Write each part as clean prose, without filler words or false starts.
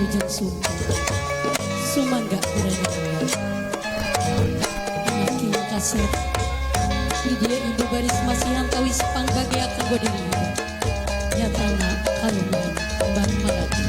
Wilujeng Sumping. Sumangga urang Makin kasep di dia ibu baris masihan kawis pangbagea kanggo diri ibu. Nyatana kaluman kembang malati.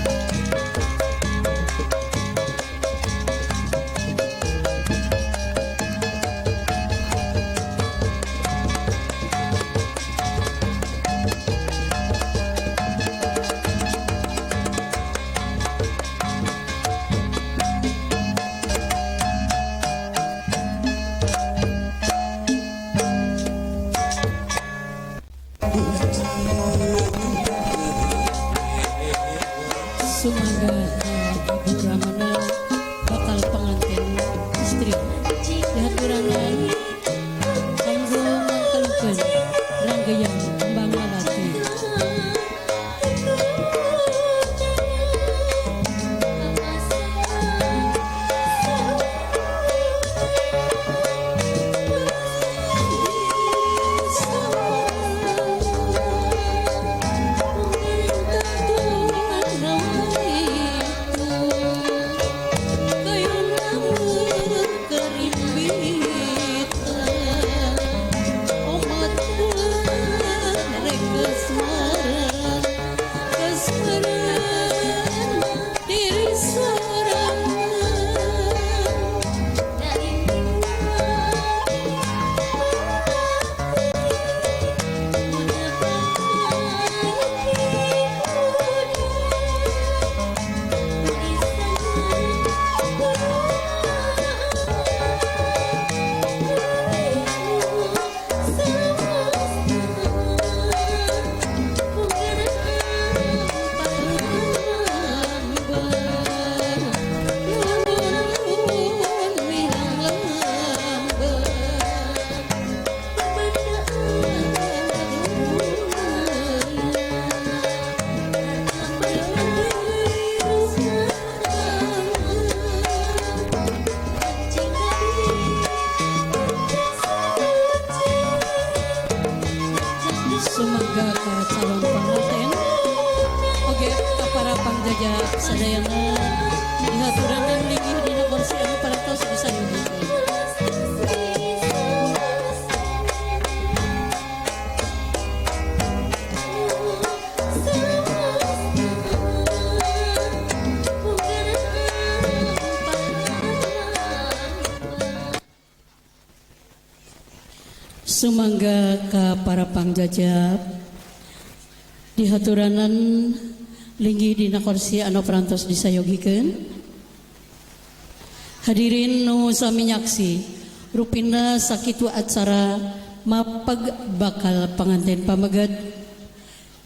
Sumangga Ibu Ramana bakal pengantin istri dihaturanan kanggo mangkelukeun ranggeyan kembang malati. Sumangga ka calon panganten oge ka para pangjajap sadayana dihaturanan linggih dina kursi anu parantos disayogikeun. Sumangga ka para pangjajap dihaturanan linggih dina kursi anu parantos disayogikeun. Hadirin nu sami nyaksi rupina sakitu acara mapag bakal panganten pameget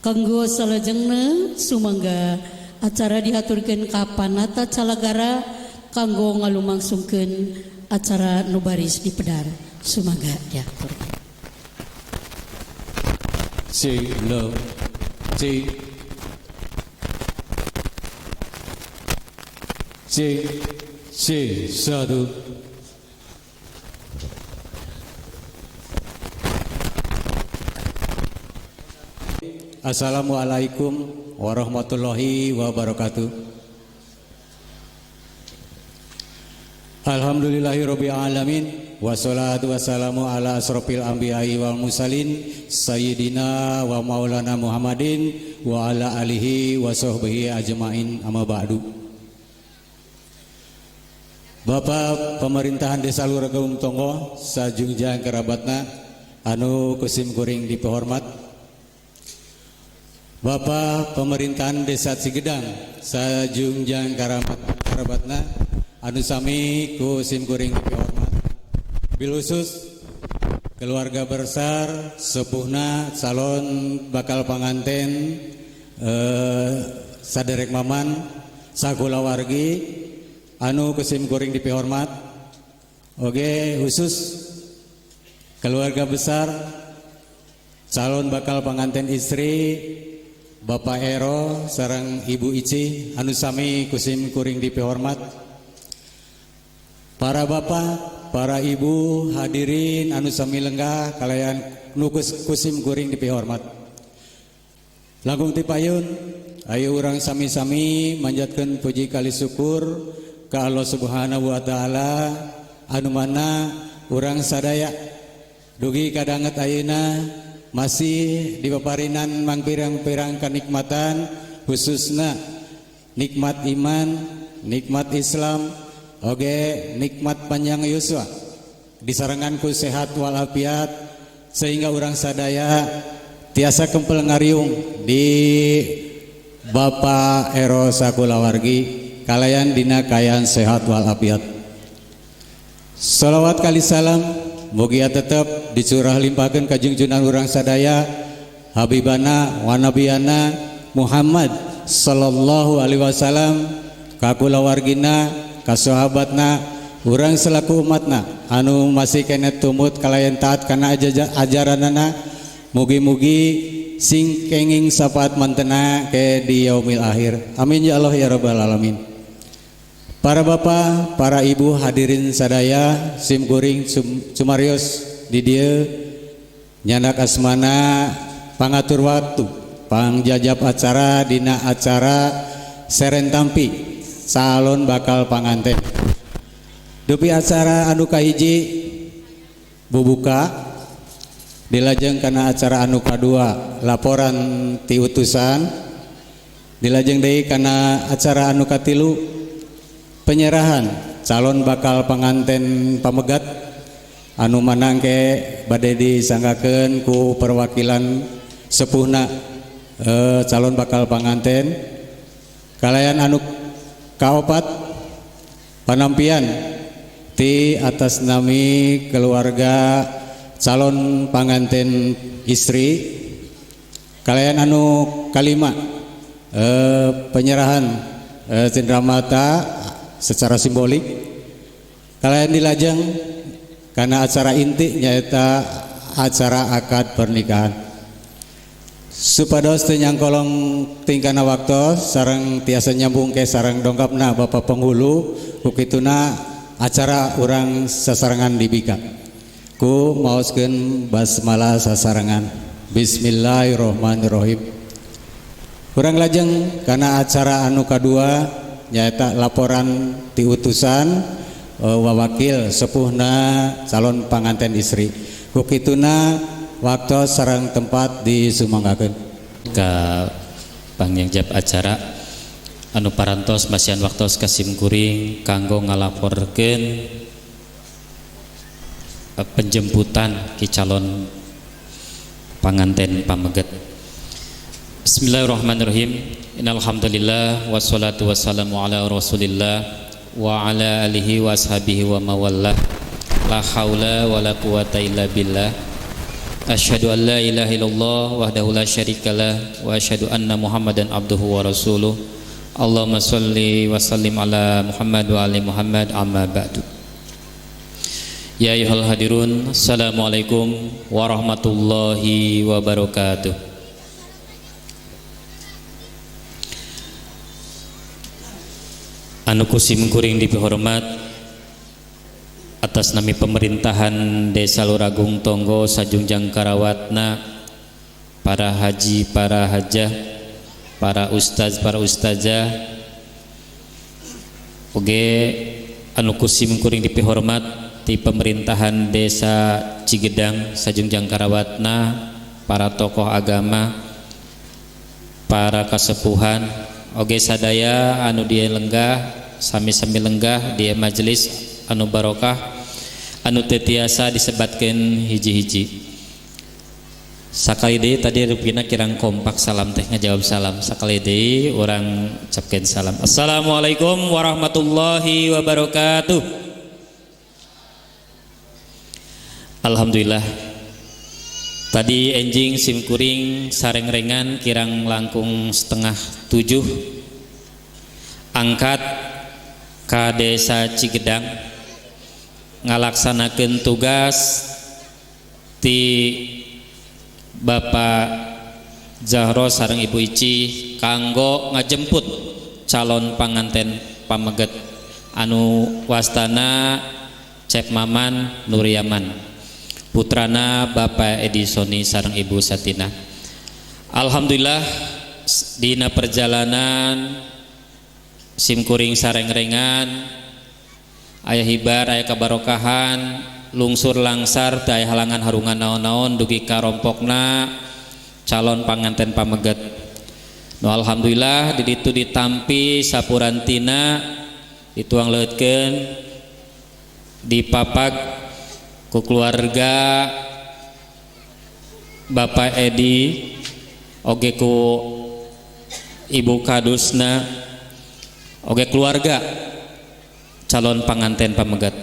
kanggo salajengna. Sumangga acara dihaturkeun ka panata calagara kanggo ngalumangsungkeun acara nu baris dipedar. Sumangga diaturkeun. C L C C C 1. Assalamualaikum warahmatullahi wabarakatuh. Alhamdulillahirabbil alamin wassalatu wassalamu ala asrofil anbiya'i wal mursalin sayyidina wa maulana Muhammadin wa ala alihi wa sahbihi ajmain, amma ba'du. Bapak pemerintahan Desa Luragung Tonggoh sajungjang kerabatna anu kusim kuring dipehormat, Bapak pemerintahan Desa Cigedang sajungjang kerabatna anu sami kusim kuring dipehormat, bil khusus keluarga besar sepuhna calon bakal panganten saderek maman sakulawargi anu kusim kuring dipihormat, oke khusus keluarga besar calon bakal pengantin istri Bapak Ero sareng Ibu Ici anu sami kusim kuring dipihormat, para bapak, para ibu hadirin anu sami lenggah kalayan nu kusim kuring dipihormat. Langkung tipayun Ayo urang sami-sami manjatkeun puji kali syukur ka Allah Subhanahu wa taala anu mana urang sadaya dugi kadanget ayeuna masih dipaparinan mangpirang-pirang kanikmatan, khususna nikmat iman, nikmat Islam, oge nikmat panjang yuswa disarengan ku sehat walafiat sehingga urang sadaya tiasa kempel ngariung di Bapak Ero sakulawargi kalayan dina kaayaan sehat walafiat. Salawat kali salam mugia tetep dicurah limpahkeun ka junjunan urang sadaya, Habibana wa Nabiyana Muhammad sallallahu alaihi wasallam, ka kulawargina, ka sahabatna, urang selaku umatna anu masih keneh tumut kalayan taat kana ajaranana. Mugi-mugi sing kenging syafaat mantena ke di yaumil akhir. Amin ya Allah ya rabbal alamin. Para bapak, para ibu hadirin sadaya, sim kuring sumarios di dieu nyandak asmana pangatur waktu pangjajab acara dina acara seren tampi calon bakal panganten. Dupi acara anu kahiji bubuka, dilajeng kana acara anu kadua laporan ti utusan, dilajeng deui kana acara anu katilu penyerahan calon bakal panganten pamegat anu manangke bade disanggakeun ku perwakilan sepuhna calon bakal panganten, kalayan anu kaopat panampian ti atas nami keluarga calon panganten istri, kalayan anu kalima penyerahan cendramata secara simbolik, kalayan dilajeng karena acara inti nyaeta acara akad pernikahan. Supados teu nyangkolong tingkana waktu sareng tiasa nyambung ke sareng dongkapna Bapak Penghulu, kukituna acara urang sasarengan dibika ku maoskeun basmalah sasarengan. Bismillahirrahmanirrahim. Urang lajeng kana acara anu kadua nyaeta laporan ti utusan wawakil sepuhna calon panganten istri. Kukituna waktu sareng tempat disumanggakeun. Ka pangjajab acara anu parantos masihan waktos ka sim kuring kanggo ngalaporkeun penjemputan ki calon panganten pameget. Bismillahirrahmanirrahim. Innalhamdulillah wassalatu wassalamu ala Rasulillah wa ala alihi wa ashabihi wa mawallah. La haula wa la quwata illa billah. Asyhadu an la ilaha illallah wahdahu la syarikalah wa asyhadu anna Muhammadan abduhu wa rasuluh. Allahumma salli wa sallim ala Muhammad wa ali Muhammad, amma ba'du. Ya ayyuhal hadirun, assalamualaikum warahmatullahi wabarakatuh. Anu kusim kuring dipihormat atas nami pemerintahan Desa Luragung Tonggo sajungjang karawatna para haji, para hajah, para ustaz, para ustazah, oge anu kusim kuring dipihormat di pemerintahan Desa Cigedang sajungjang karawatna para tokoh agama, para kasepuhan, oge sadaya anu dia lenggah sami-sami lenggah di majelis anu barokah anu teu tiasa disebatkeun hiji-hiji. Sakali deui tadi rupina kirang kompak salam teh ngajawab salam. Sakali deui urang ucapkeun salam. Assalamualaikum warahmatullahi wabarakatuh. Alhamdulillah. Tadi enjing sim kuring sareng-rengan kirang langkung 6:30 angkat ka Desa Cigedang ngalaksanakeun tugas ti Bapak Zahro sareng Ibu Ici kanggo ngajemput calon panganten pameget anu wastana Cep Maman Nuryaman, putrana Bapak Edi Soni sareng Ibu Satina. Alhamdulillah dina perjalanan simkuring sarengrengan aya hibar aya kabarokahan lungsur langsar teu aya halangan harungan naon-naon dugi ka rompokna calon panganten pameget. Nu alhamdulillah di ditu ditampi sapurantina dituang leukeun dipapag ku keluarga Bapak Edi oge ku Ibu Kadusna oge keluarga calon panganten pamegat.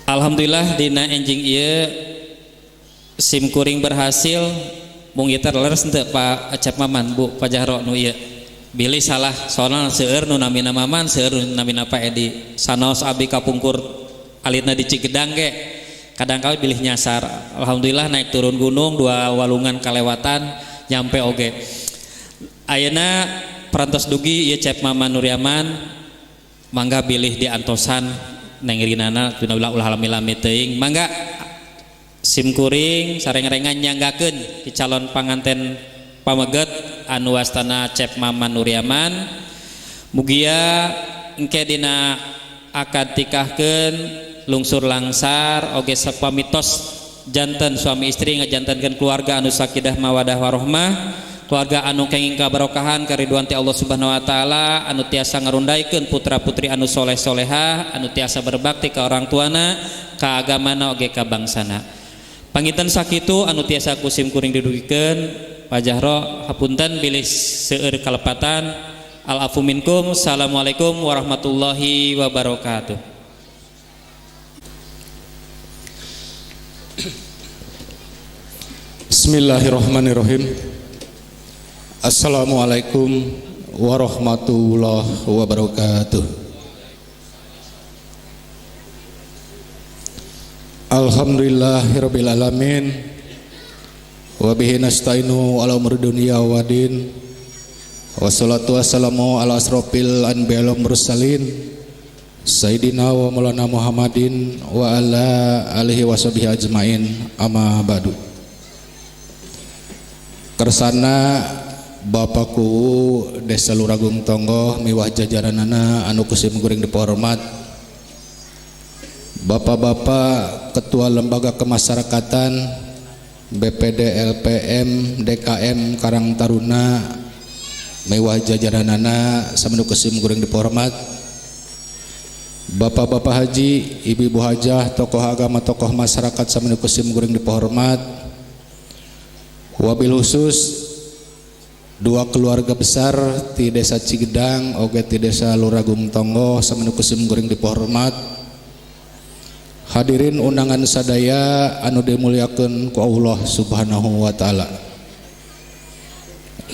Alhamdulillah dina enjing ieu sim kuring berhasil mung ieu teh leres henteu Pak Acep Maman Bu Pak Jahro nu ieu bilih salah soalna seueur nu namina Maman seueur nu namina Pak Edi sanaos abdi kapungkur alitna di Cigedang ge kadang kala bilih nyasar. Alhamdulillah naik turun gunung dua walungan kalewatan nyampe oge. Ayeuna perantos dugi ieu Cep Maman Nuryaman mangga bilih diantosan neng rinana dina ulah lami-lami teuing mangga sim kuring sareng-rengan nyanggakeun di calon panganten pameget anu wastana Cep Maman Nuryaman mugia engke dina akad tikahkeun lungsur langsar oge sapamitos janten suami istri ngajantenkeun keluarga anu sakinah mawadah warohmah keluarga anu kenging kabarokahan kariduan ti Allah Subhanahu wa taala anu tiasa ngarundaikeun putra-putri anu soleh-soleha anu tiasa berbakti ka orang tuana ka agamana oge ka bangsana. Panginten sakitu anu tiasa ku sim kuring didugikeun Pak Jahro hapunten bilih seueur kalepatan. Al afu minkum. Assalamualaikum warahmatullahi wabarakatuh. Bismillahirrahmanirrahim. Assalamualaikum warahmatullahi wabarakatuh. Alhamdulillahirabbil alamin. Wa bihi nasta'inu ala umuri dunya waddin. Wassalatu wassalamu ala asrofil anbiya'i wal mursalin sayyidina wa maulana Muhammadin wa ala alihi washabihi ajmain. Amma ba'du. Kersana Bapakku Desa Luragung Tonggoh miwah jajaranana anu ku sim kuring dipahormat, Bapak-bapak Ketua Lembaga Kemasyarakatan BPD LPM DKM Karang Taruna mewah jajaranana sami nu ku sim kuring dipahormat, Bapak-bapak haji, ibu-ibu hajah, tokoh agama, tokoh masyarakat sami nu ku sim kuring dipahormat, wabil khusus dua keluarga besar di Desa Cigedang oge di Desa Luragung Tonggoh sami nu ku sim kuring dipahormat, hadirin undangan sadaya anu dimuliakeun ku Allah Subhanahu wa taala.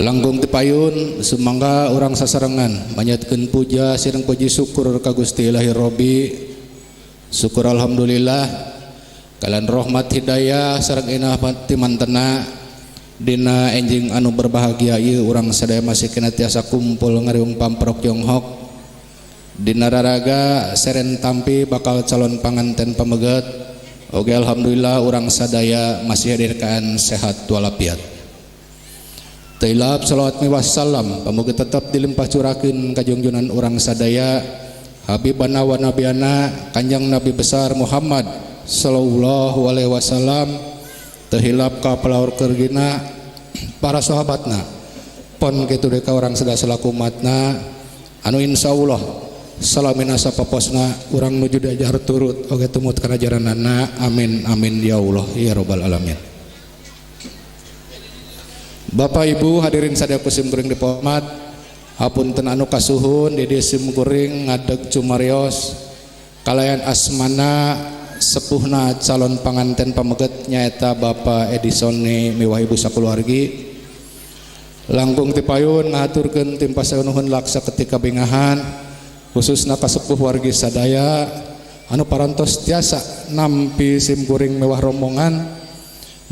Langkung tipayun sumangga urang sasarengan manyatkeun puja sareng puji syukur ka Gusti Ilahi Robbi. Syukur alhamdulillah kalian rahmat hidayah sareng inah ti mantena dina enjing anu berbahagia ieu urang sadaya masih kena tiasa kumpul ngariung pamprok Yonghok dina raraga seren tampi bakal calon panganten pameget. Oge alhamdulillah urang sadaya masih hadirkan sehat walafiat. Tailap salawat miwah salam pamugi tetap dilimpah curakeun ka jungjungan urang sadaya Habibana wa nabiyana Kanjeng Nabi besar Muhammad sallallahu alaihi wasallam, terhilap ka palaur kergina para sahabatna pon kitu deui ka urang sadaya selaku umatna anu insyaallah salamina sapaposna urang nuju diajar turut oge tumut kana ajaranana. Amin amin ya Allah ya rabbal alamin. Bapak Ibu hadirin sadaya ku sim kuring dipahormat, hapunten anu kasuhun di dieu sim kuring ngadeg cumarios kalayan asmana sepuhna calon panganten pameget nyaeta Bapak Edisone miwah ibu sakeluargi. Langkung tipayun ngahaturkeun timpa nuhun laksa ketika bingahan khususna ka sepuh wargi sadaya anu parantos tiasa nampi sim kuring mewah rombongan.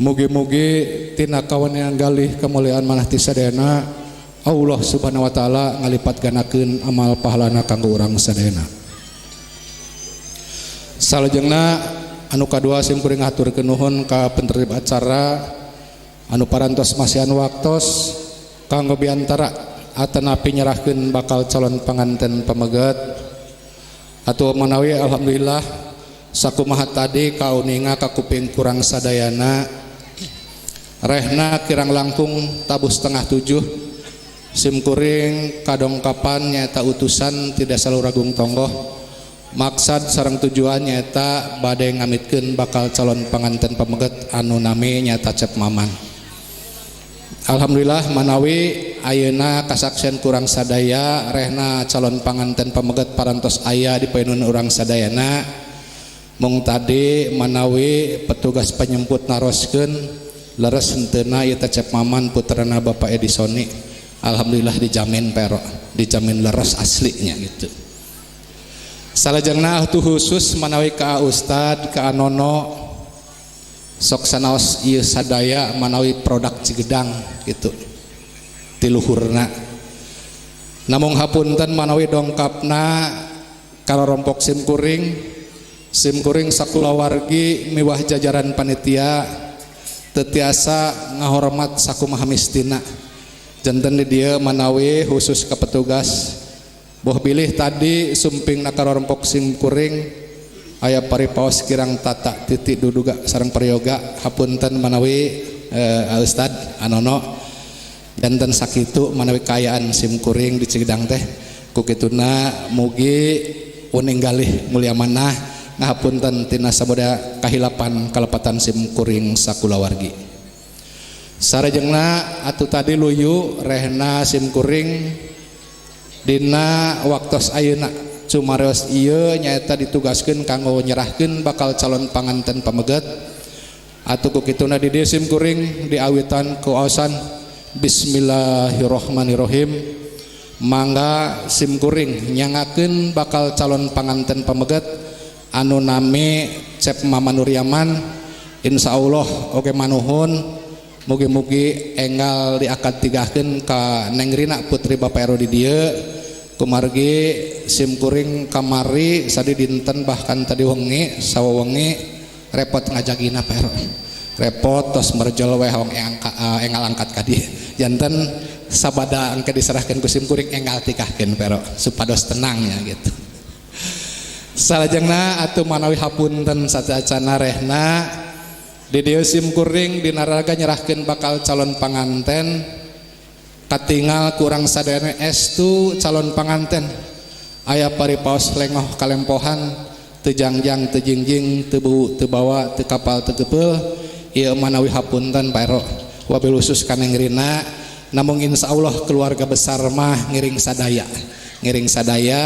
Mugi-mugi tina kawan yang galih kemuliaan manah ti sadayana Allah Subhanahu wa taala ngalipat ganakeun amal pahalana kanggo urang sadayana. Salajengna anu kadua sim kuring ngahaturkeun nuhun ka penertib acara anu parantos masihan waktos Kanggo biantara atanapi nyerahkeun bakal calon panganten pameget atau manawi alhamdulillah sakumaha tadi kauninga ka kuping kurang sadayana rehna kirang langkung tabuh 6:30 simkuring kadongkapan nyaeta utusan ti Desa Luragung Tonggoh maksad sareng tujuan nyaeta bade ngamitkeun bakal calon panganten pameget anu nami nyaeta Cep Maman. Alhamdulillah manawi ayeuna kasaksian kurang sadaya rehna calon panganten pameget parantos aya di payunun urang sadayana. Mung tadi manawi petugas penyemput naroskeun leres henteuna ieu teh Cep Maman putrana Bapak Edisoni. Alhamdulillah dijamin pero, dijamin leres aslinya gitu. Salajengna tuh khusus manawi ka Ustad ka Anono sok sanaos ieu sadaya manawi produk Cigedang gitu tiluhurna. Namung hapunten manawi dongkapna karorompok simkuring, simkuring sakulawargi miwah jajaran panitia teu tiasa ngahormat sakumaha mistina. Janten di dieu manawi khusus ka petugas boh bilih tadi sumpingna karorompok simkuring aya paripaos kirang tata titik duduga sareng prayoga hapunten manawi Ustad Anono janten sakitu manawi kaayaan simkuring di Cigedang teh ku kituna mugi uning galih mulia manah ngahapunten tina saboda kahilapan kalepatan simkuring sakulawargi. Sarajengna atuh tadi luyu rehna simkuring dina waktos ayeuna cumareos ieu nyaeta ditugaskeun kanggo nyerahkeun bakal calon panganten pameget atuh ku kituna di dieu simkuring diawitan ku aosan bismillahirrahmanirrahim mangga simkuring nyangakeun bakal calon panganten pameget anu nami Cep Maman Nuryaman. Insyaallah oge manuhun mugi-mugi enggal diakad tigahkeun ka Neng Rina putri Bapak Ero di dieu kumargi simkuring kamari sadi dinten bahkan tadi wengi sawawengi repot ngajagina Pak Ero repot tos merjol we hong enggal angkat ka dieu janten sabada engke diserahkeun ku simkuring enggal tikahkeun Pak Ero supados tenang ya gitu. Salajengna atuh manawi hapunten sateuacana rehna di dieu simkuring dina raraga nyerahkeun bakal calon panganten katingal kurang sadayana estu calon panganten aya paripaos lengoh kalempohan teu jangjang teu jingjing teu beu teu bawa teu kapal teu kepeul ieu manawi hapunten Pak Ero wabil khusus ka Neng Rina namung insyaallah keluarga besar mah ngiring sadaya ngiring sadaya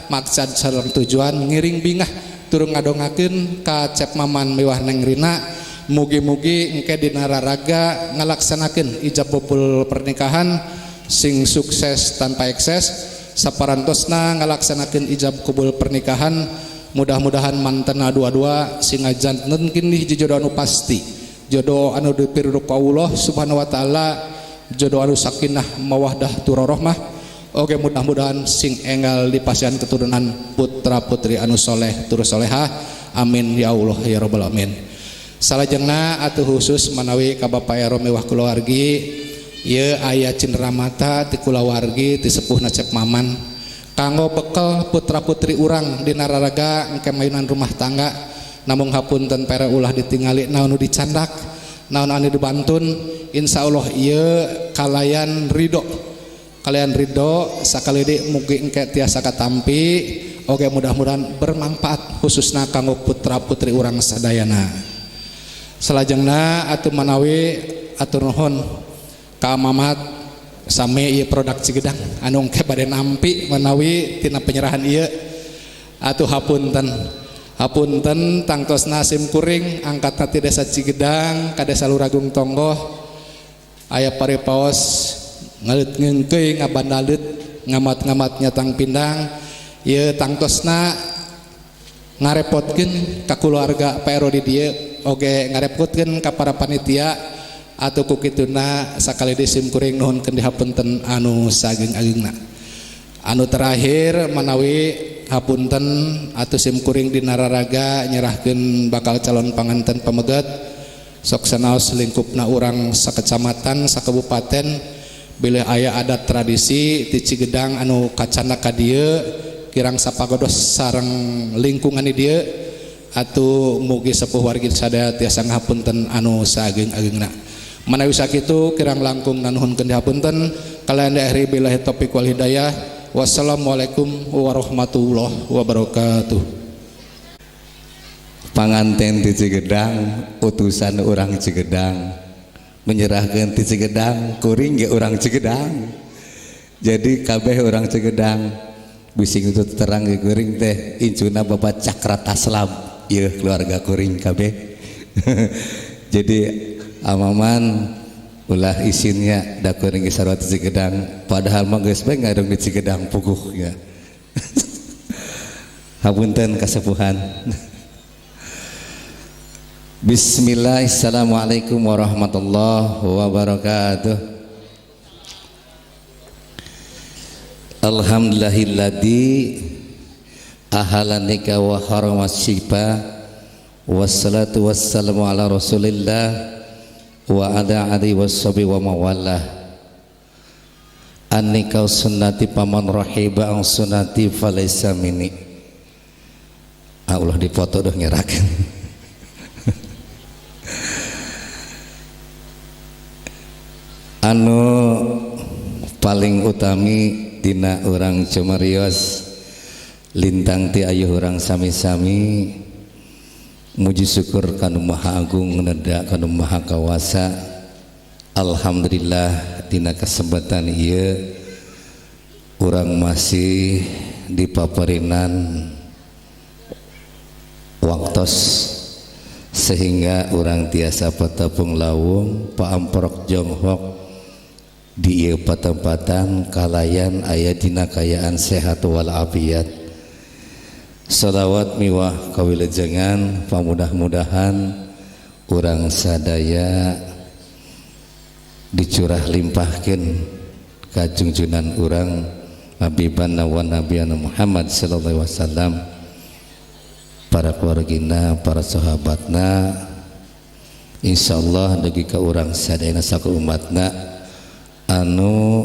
maksad sareng tujuan ngiring bingah turun ngadongakeun ka Cep Maman miwah Neng Rina mugi-mugi engke dina raraga ngalaksanakeun ijab kabul pernikahan sing sukses tanpa ekses saparantosna ngalaksanakeun ijab kabul pernikahan mudah-mudahan mantena dua-dua sing ngajantenkeun hiji jodoh anu pasti jodoh anu dipiridho ku Allah Subhanahu wa taala jodoh anu sakinah mawaddah turarahmah. Oke mudah-mudahan sing enggal dipasihan keturunan putra putri anu soleh turus solehah amin ya Allah ya rabbal alamin. Salajengna atuh khusus manawi ka Bapak Ero miwah kulawargi ieu aya cinderamata ti kulawargi ti sepuhna Cep Maman kanggo bekel putra putri urang dina raraga engke mayunan rumah tangga namung hapunten pere ulah ditingali naon nu dicandak naon anu dibantun insyaallah ieu kalayan ridho kalian ridho sakali deui mugi engke tiasa katampi oge mudah-mudahan bermanfaat khususna kanggo putra putri urang sadayana. Salajengna atuh manawi atur nuhun ka Mamat sami ieu produk Cigedang anu engke bade nampi manawi tina penyerahan ieu atuh hapunten hapunten tangtosna simkuring angkatna ti Desa Cigedang ka Desa Luragung Tonggoh aya paripaos ngaleut ngeungkeuy ngabandalut ngamat-ngamat nyatang pindang ieu tangtosna ngarepotkeun ka keluarga Pak Ero di dieu oge ngarepotkeun ka para panitia atuh ku kituna sakali deui simkuring nuhunkeun dihapunten anu saageng-agengna. Anu terakhir manawi hapunten atuh simkuring dina raraga nyerahkeun bakal calon panganten pameget sok sanaos lingkupna urang sakecamatan sakabupaten Bilih aya adat tradisi ti Cigedang anu kacana ka dieu kirang sapagodos sareng lingkungan di dieu atuh mugi sepuh wargi sadaya tiasa ngahapunten anu saageng-agengna. Manawi sakitu kirang langkung nanuhunkeun dihapunten kalian diakhiri billahi taufik wal hidayah. Wassalamualaikum warahmatullahi wabarakatuh. Panganten di Cigedang, utusan orang Cigedang menyerahkan di Cigedang, kuring ge orang Cigedang. Jadi kabeh orang Cigedang bising itu terang ge kuring teh incuna Bapak Cakra Taslam, ieu keluarga kuring kabeh. Jadi amaman ulah isinnya da kuring ge sarua di Cigedang, padahal mah geus bae ngadung di Cigedang puguhnya. Hapunten kasepuhan. Bismillah, assalamualaikum warahmatullahi wabarakatuh. Alhamdulillahilladzi ahalanika wa haramas syifa. Wassalatu wassalamu ala rasulillah wa ala alihi washabi wa mawallah. Annika sunnati paman rahiba ang sunnati falaisa minni. Allah dipoto dah ngerakeun. Anu paling utami dina urang Cumarios lintang ti ayuh urang sami-sami muji syukur kanu Maha Agung neda kanu Maha Kawasa. Alhamdulillah dina kesempatan ieu urang masih di paparinan waktos sehingga urang tiasa patepung lawung paamprok jonghok di ieu patempatan kalayan aya dina kayaan sehat wal afiat. Salawat miwah kawilujengan pamudah-mudahan urang sadaya dicurah limpahkeun ka junjunan urang Habibana wa Nabiyana Muhammad sallallahu alaihi wasallam, para keluargina, para sahabatna, insyaallah dugi ka urang sadayana saku umatna anu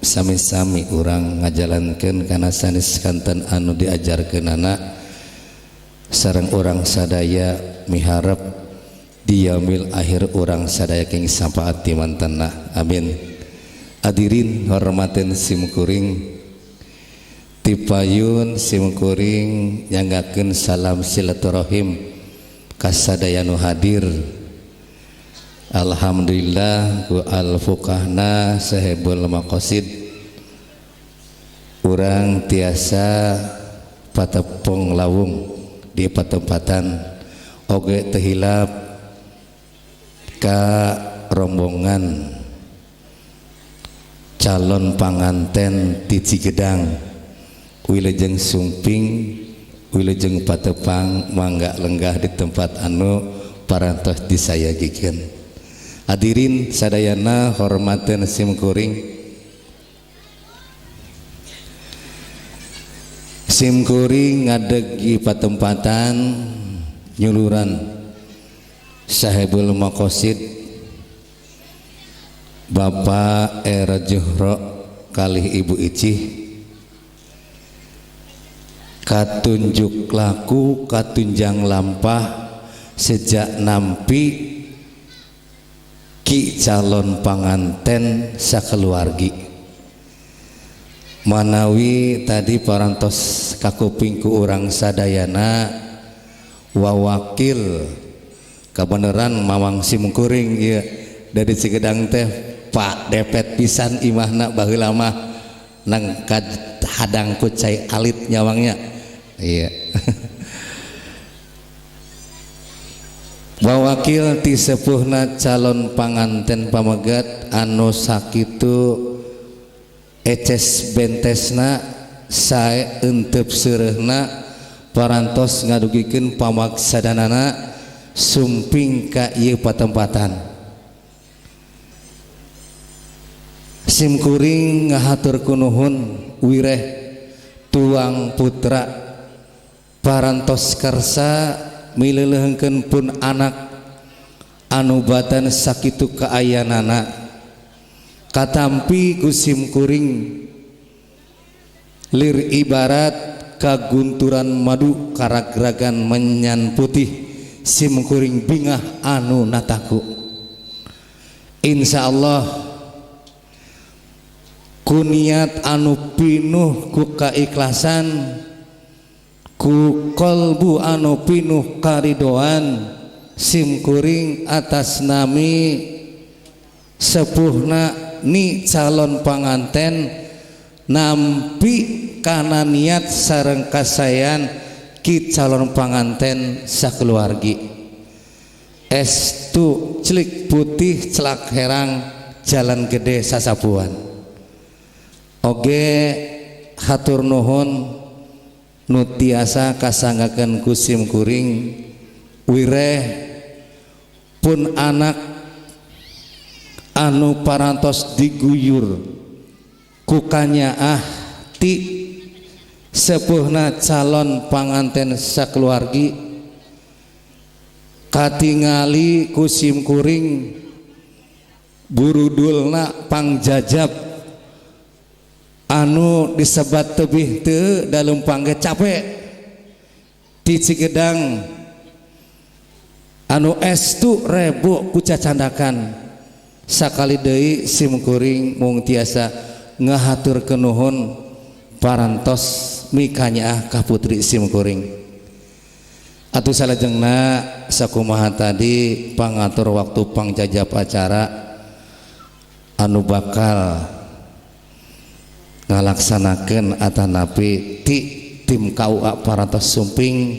sami-sami urang ngajalankeun kana sanes kanten anu diajarkeunana sareng urang sadaya miharep di yaumil akhir urang sadaya keng sampaat di mantenna. Amin. Hadirin hormaten simkuring tipayun simkuring nyanggakeun salam silaturahim kasadaya nu hadir. Alhamdulillah ku al-fuqahna sahibul maqasid urang tiasa patepong lawung di patempatan oge teu hilap ka rombongan calon panganten ti Cigedang wilujeng sumping wilujeng patepang mangga lenggah di tempat anu parantos disayagikeun. Hadirin sadayana hormaten simkuring. Simkuring ngadeg di patempatan nyuluran Sahibul Maqasid Bapak Era Juhro kalih Ibu Icih katunjuk laku katunjang lampah sejak nampi ki calon panganten sakeluargi. Manawi tadi parantos kakuping ku urang sadayana wawakil kabeneran mamang simkuring ieu dari Cigedang teh Pak Depet pisan imahna baheula mah nang hadang ku cai alit nyawangnya. Iya. Wawakil ti sepuhna calon panganten pamegat anu sakitu eces bentesna sae entep seureuhna parantos ngadugikeun pamaksadanana sumping ka ieu patempatan. Simkuring ngahatur kunuhun wireh tuang putra parantos kersa milelehengkeun pun anak anu batan sakitu kaayanana Katampi ku simkuring lir ibarat kagunturan madu karagragan menyan putih simkuring bingah anu nataku. Insyaallah ku niat anu pinuh ku kaikhlasan, ku kolbu anu pinuh karidoan, simkuring atas nami sepuhna ni calon panganten nampi kana niat sareng kasayan ki calon panganten sakeluargi. Estu celik putih celak herang jalan gede sasapuan. Oge hatur nuhun nu tiasa kasanggakeun ku simkuring wireh pun anak anu parantos diguyur ku kanyaah ti sepuhna calon panganten sakeluargi, katingali ku simkuring burudulna pangjajab anu disebat tebih teu dalem pangge capek ti Cigedang anu estu rebo ku cacandakan. Sakali deui simkuring mung tiasa ngahaturkeun nuhun parantos mikanyaah ka putri simkuring. Atuh salajengna sakumaha tadi pangatur waktu pangjajab acara anu bakal ngalaksanakeun atanapi ti tim KUA parantos sumping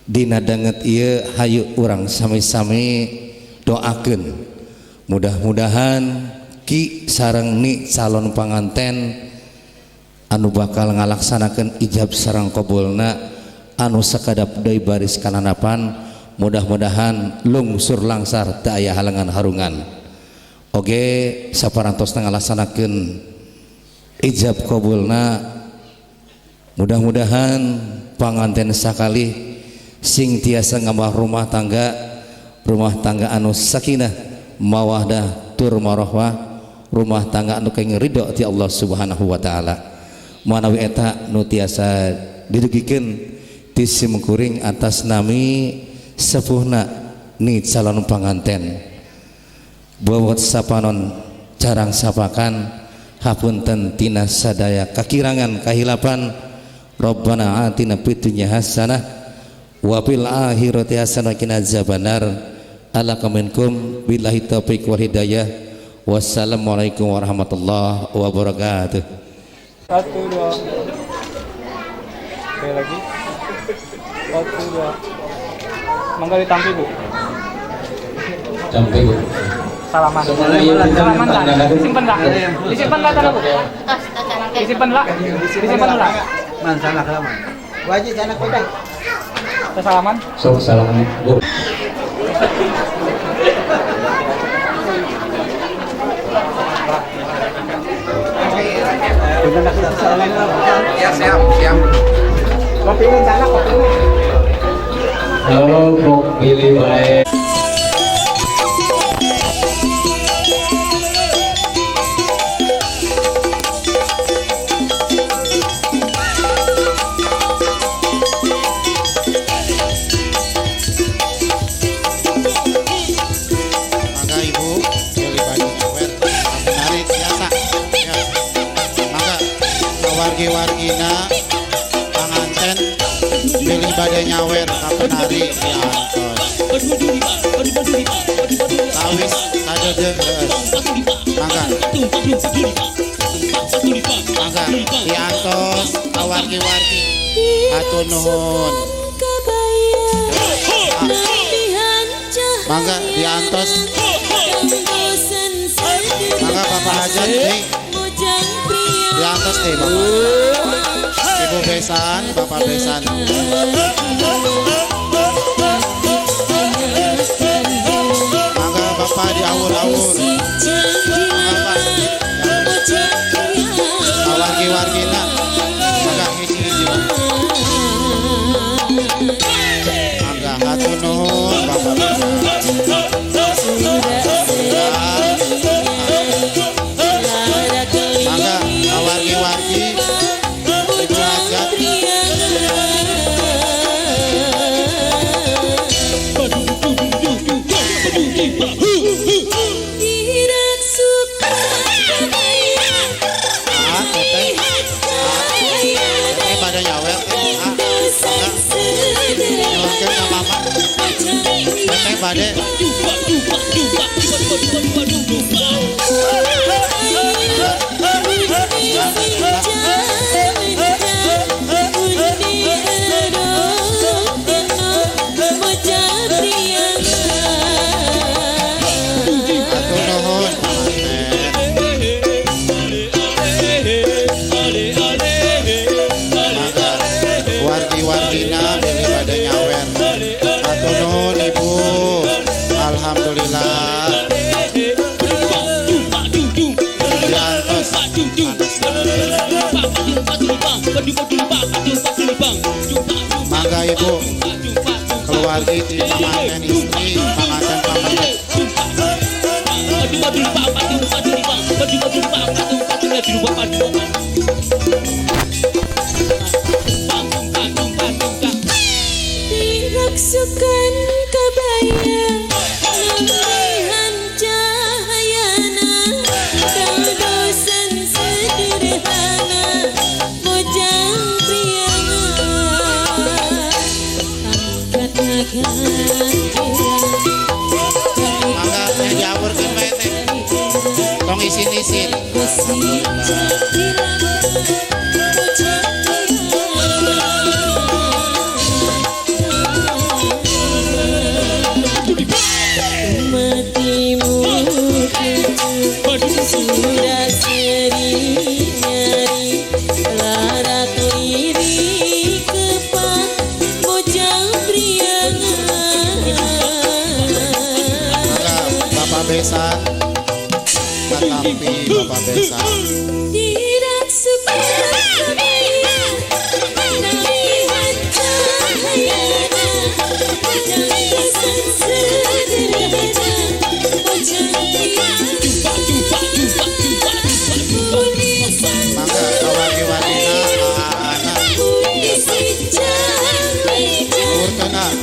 dina danget ieu hayu urang sami-sami doakeun mudah-mudahan ki sareng ni calon panganten anu bakal ngalaksanakeun ijab sareng qabulna anu sakadap deui baris kananapan, mudah-mudahan lungsur langsar teu aya halangan harungan. Oge saparantosna ngalaksanakeun ijab qabulna, mudah-mudahan panganten sakali sing tiasa ngambah rumah tangga anu sakinah mawaddah tur marahmah, rumah tangga anu kenging ridho ti Allah Subhanahu wa taala. Manawi eta nu tiasa didugikeun ti simkuring atas nami sepuhna ni calon panganten. Bawot sapanon carang sapakan hapunten tina sadaya kakirangan kahilapan. Rabbana atina fid dunya hasanah wa fil akhirati hasanah wa qina azabannar. Alakaminkum billahi taufiq wal hidayah. Wassalamualaikum warahmatullahi wabarakatuh. 1 2. Sekali lagi. 1 2. Mangga ditampi, Bu. Tampi, Bu. Salaman. Salaman lah. Disimpan lah. Disimpan lah tanah, Bu. Disimpan lah. Disimpan lah. Man salah salaman. Wajib sana kodak. Salaman. Sok salaman, Bu. Ya siap, siap. Kopi ini sana, kopi ini. Halo, pilih baik. Mangga Ibu, pilih baju nyawer, menarik biasa. Ya. Mangga wargi-wargina panganten pilih badai nyawer ka penari diantos. Tawis kadeudeung geus. Mangga. Mangga diantos ka wargi-wargi. Hatur nuhun. Mangga diantos. Mangga Bapak Hajat nih. Diantos nih Bapak. Ibu besan, Bapak besan. Mangga Bapak diawur-awur. Mangga Pak. Wargi-wargina. Mangga hiji-hiji Pak. Mangga hatur nuhun Bapak besan. Besan. Mangga ibu keluarga di panganten istri, panganten pamanten. Diraksukan kabaya nambihan cahayana kadosan sederhana bojang priana Mangga nya diawurkeun bae teh. Tong isin-isin. Sudah sering nyari larat lirik kepak bojang priangan. Mangga Bapak Besan katampi Bapak Besan. Diraksukan kabaya nambihan cahayana bojang dosan sederhana bojang priangan. Mangga kawagi-wagina anak. Nuhun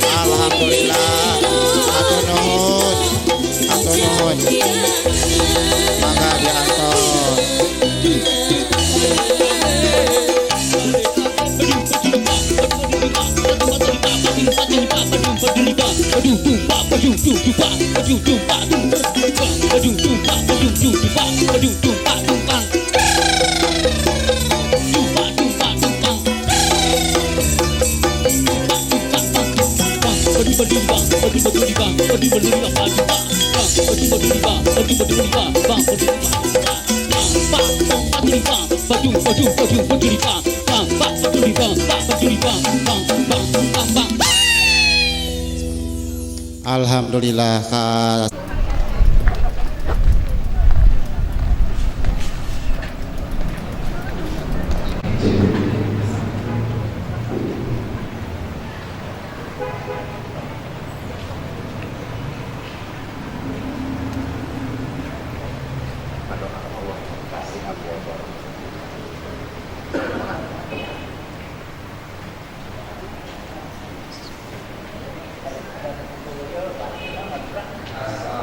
alhamdulillah. Atur nuhun. Atur nuhun. Mangga diantos. Alhamdulillah ka Assalamualaikum.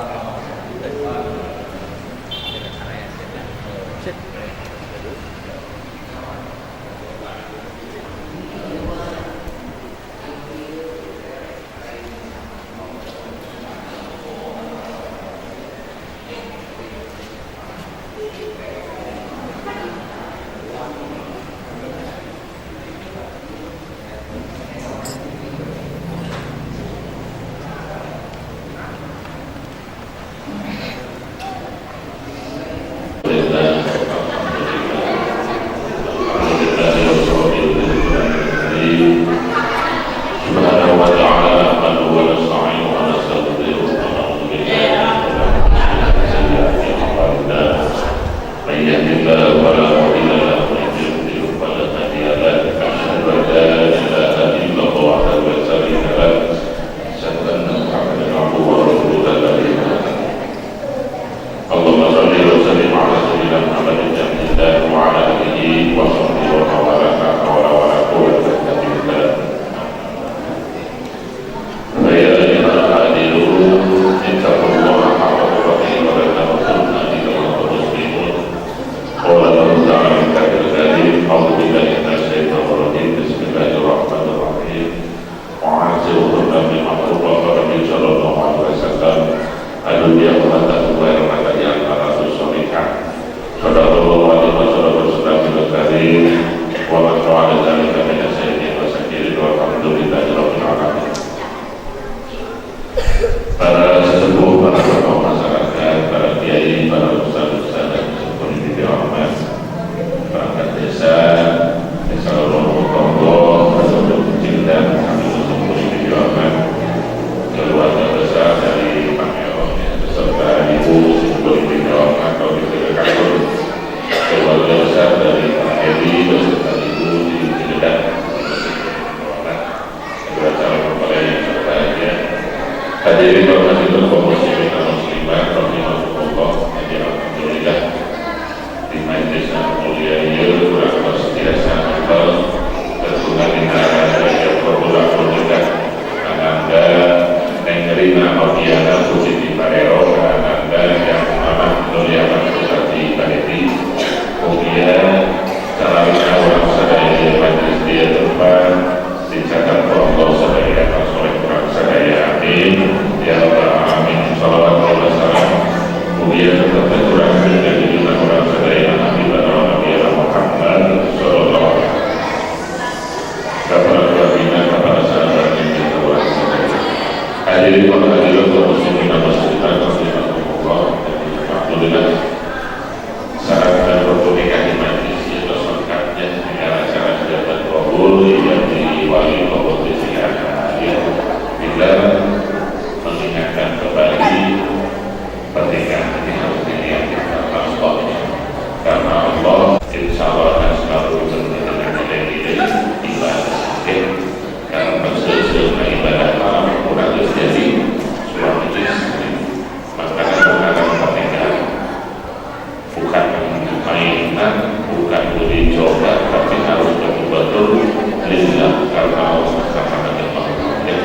Dicoba tapi harus betul-betul lillah karena Allah, karena Allah. Ya.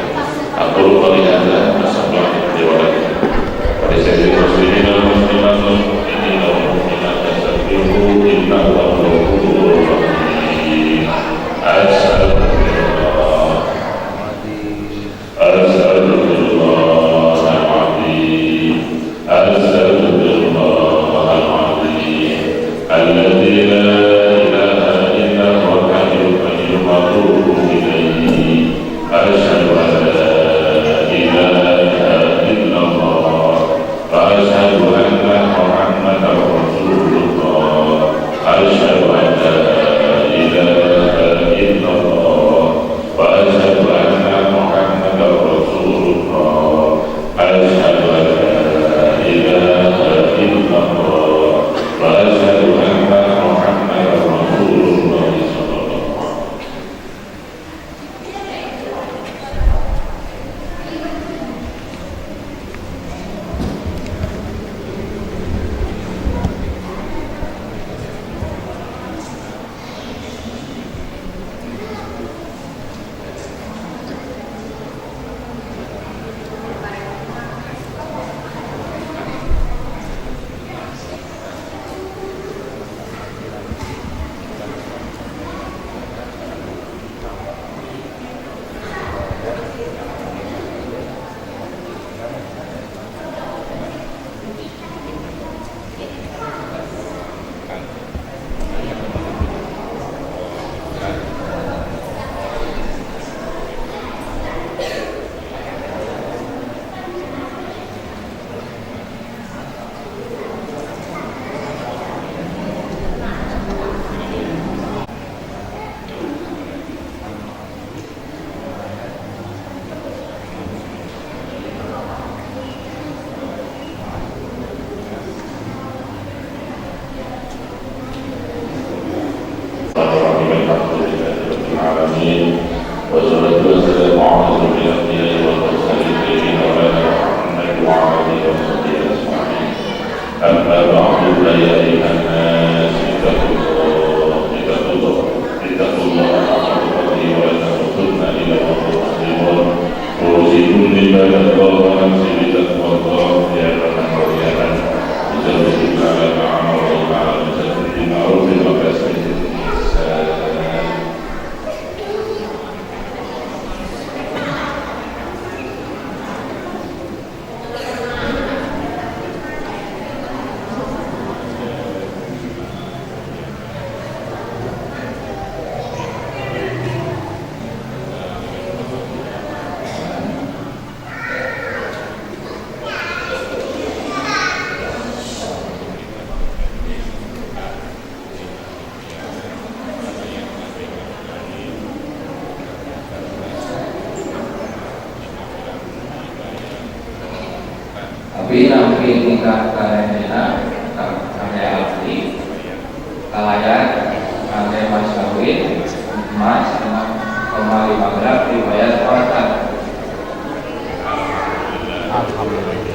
Aku lupa lihat masalah dewa lagi. Pada saya muslimin dan muslimat ini muslimat tasabbihu innahu ghafurur rahim. Astagfirullah. Astagfirullah al-azim. Astagfirullah al-azim. Alladzi la ilaha illa huwa al-hayyul qayyum wa atubu ilaihi. Asyhadu an la ilaha illallah wa asyhadu anna Muhammadar Rasulullah. Asyhadu an la ilaha illallah wa asyhadu anna Muhammadar Rasulullah. Asyhadu an la ilaha illallah wa asyhadu anna Muhammadar Rasulullah sallallahu alaihi wasallam. Abi nampi tingkah karenina kane abdi kalayan kane mas kawin emas 6,5 gram dibayar kontan. Alhamdulillah.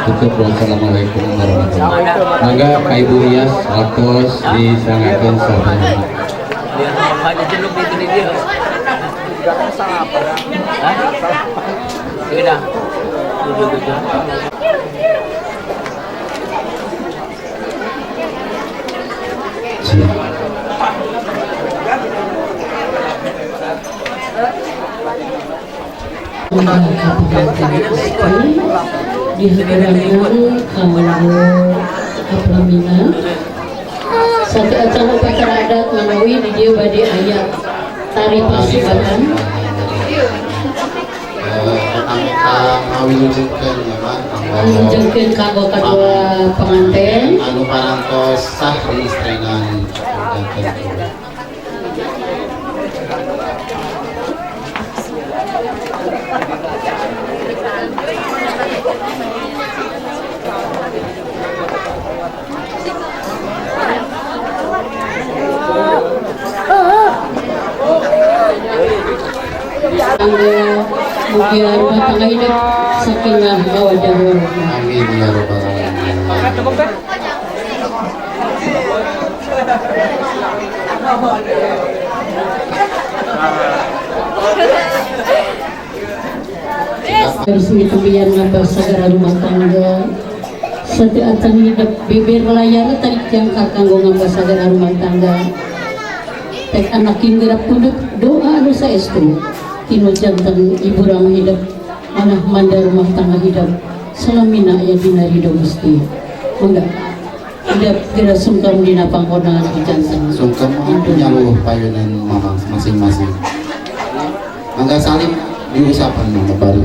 Tutup. Wassalamualaikum warahmatullahi wabarakatuh. Mangga ka Ibu Iyas waktos disangakeun sabana. Dihaturkeun kanggo kaplamina satu acara upacara adat manawi di dieu bade aya tari pasubatan ngawilujengkeun ya Pak, ngawilujengkeun kanggo kadua pengantin anu parantos sah diistrenan. Mugia rumah tangga hidup sakinah mawaddah warahmah. Amin ya rabbal alamin. Resmi tembian ngabah sagara rumah tangga satu acan hidup bibir layar tarik jangka kanggo ngabah sagara rumah tangga tek anak inggerap pundut doa anu saestu tinu jantan ibu rang hidup manah manda rumah tangga hidup salamina aya dina ridho Gusti. Mangga hidup geura sungkem dina pangkonangan di jantan sungkem nyaluh payunan mamang masing-masing. Mangga salim diusapan mangga bari.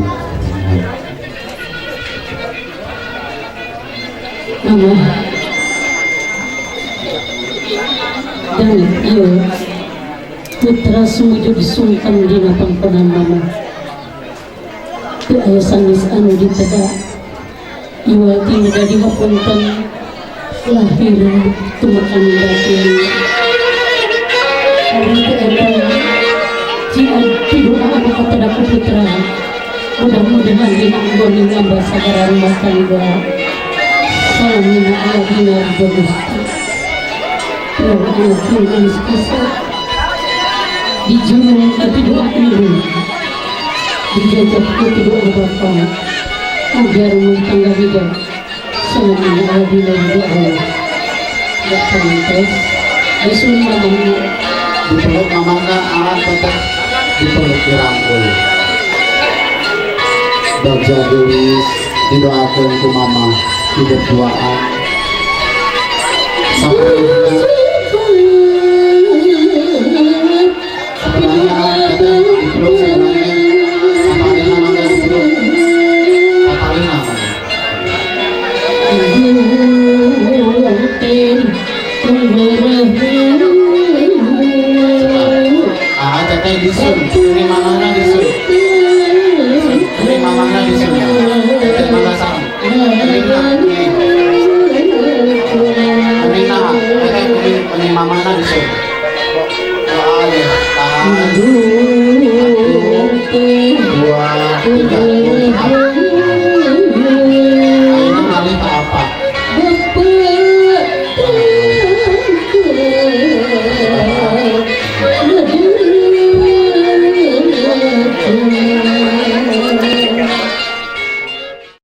Mama dan iyo putra sumujud sungkem dina pangkonan mama teu aya sanes anu diteda iwal ti nu dadi hapunten lahir tumekan batin ari teu eta jian pidoa anu kateda ku putra mudah-mudahan dina anggon ngambah sagara rumah tangga salamina aya dina ridho Gusti. Anak manis kasar dijunjung ke doa ibu dijajah ke doa bapak agar rumah tangga hidup salamina aya dina ridho Allah. Gak pantas disuruh mamahnya dipeluk mamahna alat tetap dipeluk dirangkul Bagja Dewi didoakan ku mama hidup duaan sampai dipeluk sebelahnya Saparina mangga dipeluk Saparina mangga. Ah, teteh disun, ini mamahna disun, ini mamahna disun ya. Teteh mangga salam. Ini nah, teteh ini mamahna disun. Doa ya, tahan. 1, 2, 3.